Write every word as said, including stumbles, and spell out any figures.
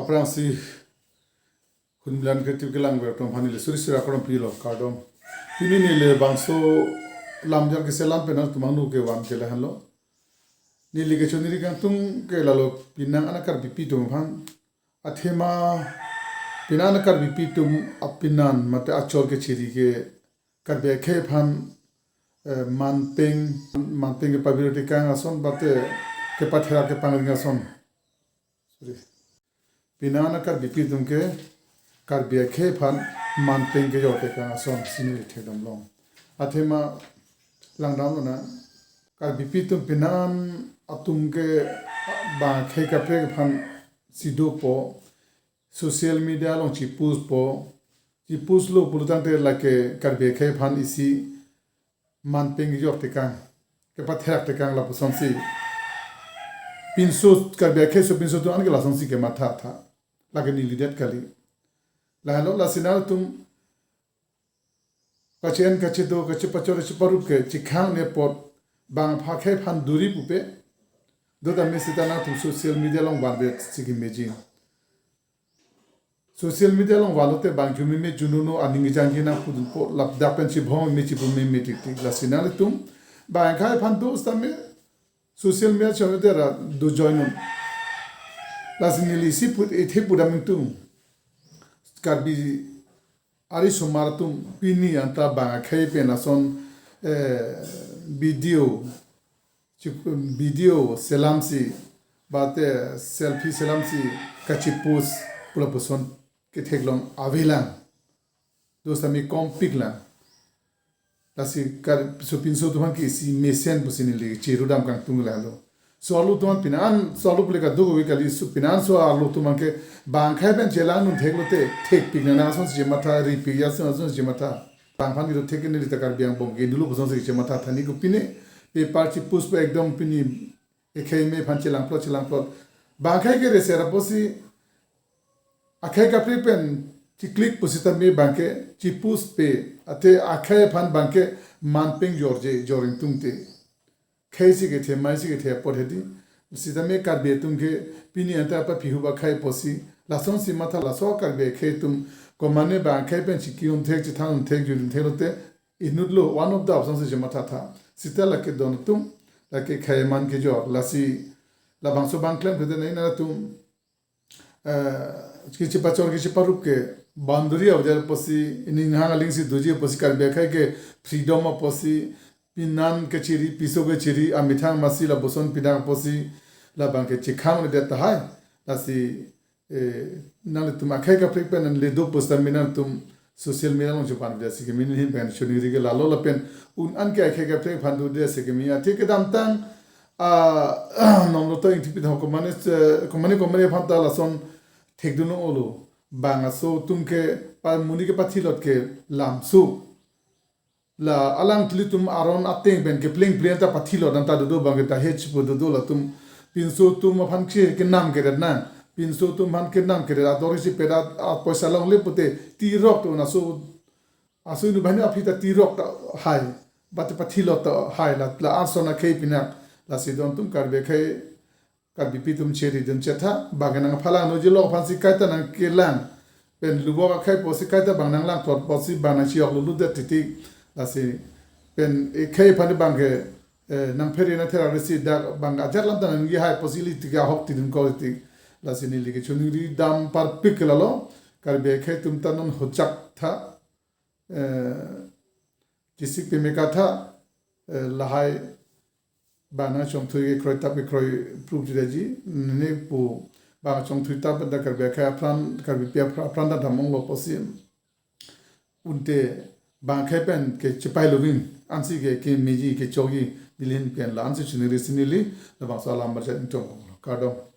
Aphrangsi Khunbilan Creative kelang ver atum aphan neli suri suri akardom pilo, kardom. Pini neli bangso lamjar keselam pen nangtum angno kevan ke lahenlo. Neli kechoniri kangtung ke lalo, penang an Karbipi atum aphan. Athema penang an Karbipi atum apinan mate achor kechiri ke Karbi akhei aphan, eh, manpeng, manpeng kepavir tekang ason mate kepatherak kepangring ason. Sorry. Penang an Karbipi atum ke Karbi akhei aphan manpeng kejor tekang ason si neli thekdam long. Athema langdamlonang, Karbipi atum penang an atum ke bang akhei kaprek aphan si dopo, social media along chipost po, chipostlo pulotangte lake Karbi akhei aphan isi manpeng kejor tekang, kepatherak tekang lapusonsi. Pinso Karbi akhei sopinso atum an ke lasonsi kematha tha. Lake nelidet kali. Lahelo, lasi nangtum kache-en kachedo, kachepachor kacheparup ke chekhang ne apot bang akhei aphan duri pupe. Do tame seta nangtum social media along vanvetsi kemeji. Social media along vanlote bang arjumeme arjunono, aning kejangje nangpudunpo, ladak pen chibhong me chipu meme titik. Lasi nanglitum bang akhei aphan do sitame social media channel te ra do join non. Lasi neli isi put, ethe pudam ingtung. Karbi arisomar atum pini anta bang akhei pen ason, eh, video, chip-, video selamsi, mate selfie selamsi kachipost pu lapuson ketheklong avelang. Do sitame kompik lang. Lasi Kar-, sopinso atum aphan ke isi mesen pusi neli chirudam kangtung lahelo. So-arlo atum an penang an, so-arlo pule kadokave kali, so penang an so-arlo atum an ke bang akhei pen chelang un theklote, thekpik nang asonsi chematha, ripik ason asonsi chematha. Bang aphan kedo thek ke neli ta Karbi angbong ke dolo pusonsi chematha tha, ni kopine paper chipost pe ekdom pini akhei me aphan chelangplot, chelangplot. Bang akhei ke reser apotsi akhei kaprek pen chiklik pusitame bang ke chipost pe, ate akhei aphan bang ke manpeng jorje, jor ingtungte. Khei si kethe, mai si kethe apot hedi. Sitame Karbi atum ke pini anta apa pihu ba khei apotsi lasonsi matha, laso Karbi akhei atum komane bang akhei pen chiki un thek, chethang un thek, jur un theklote inutlo, one of the options si chematha tha. Sita lake don atum, lake khei man kejor, lasi labangso bang klem kede nai nangtum, eh, kachepachor kacheparup ke boundary avajar apotsi, ining hang alingsi doji apotsi, Karbi akhei ke freedom apotsi, pinan kechiri, piso kechiri, amethang masi lapuson pinan apotsi, labang ke chekhang le det tahai, lasi, eh, nanglitum akhei kaprek pen nangle do pusitame nangtum social media along chevan det si keme, neli ahin pen choningri ke lalo lapen un an ke akhei kaprek aphan do det si keme, athe kedamtang, ah, Nomlota Ingtipi ho komane, eh, komane komane aphan ta lason thekdun olo. Bang aso atum ke pa monit kepathilot ke lamso. La alang tilitum aron ateng pen kepleng pleng ta pathilot nang ta dodo bang ke ta hech pu dodo, latum pinso atum aphan ke kenam keret nang. Pinso atum aphan kenam keret, ador isi peda, a poisa longle pute tirok to naso, aso inu bahini aphi ta tirok tahai. Mate pathilot tahai la, la anson akhei pinak. Lasi don atum Karbi akhei, Karbipi atum chiri dun chetha, bang nangphalang noji lo aphansi kaita nangkelang. Pen lubok akhei apotsi kaita bang nanglangplot apotsi bang nangchiok lulu det titik. Lasi pen akhei aphan bang ke, eh, nangphere nangtherak resi dak bang ajat lam ta nangji hai apotsi ili tik ahok tidun ko tik. Lasi neli kechoningri dam parpik ke lalo, Karbi akhei atum ta non hochak tha, eh, kisik peme katha, eh, lahai bang nangchongthui kekroi tap kekroi proof jidaji, ne pu bang chongthui tap da Karbi akhei apran, Karbipi apra-, apran ta damong lo apotsi. Unte bang akhei pen ke chepai loving, ansi ke, kemeji, kechoji, neli ahin pen la ansi choningri si neli labangso alam marjat ingtong. Kardom.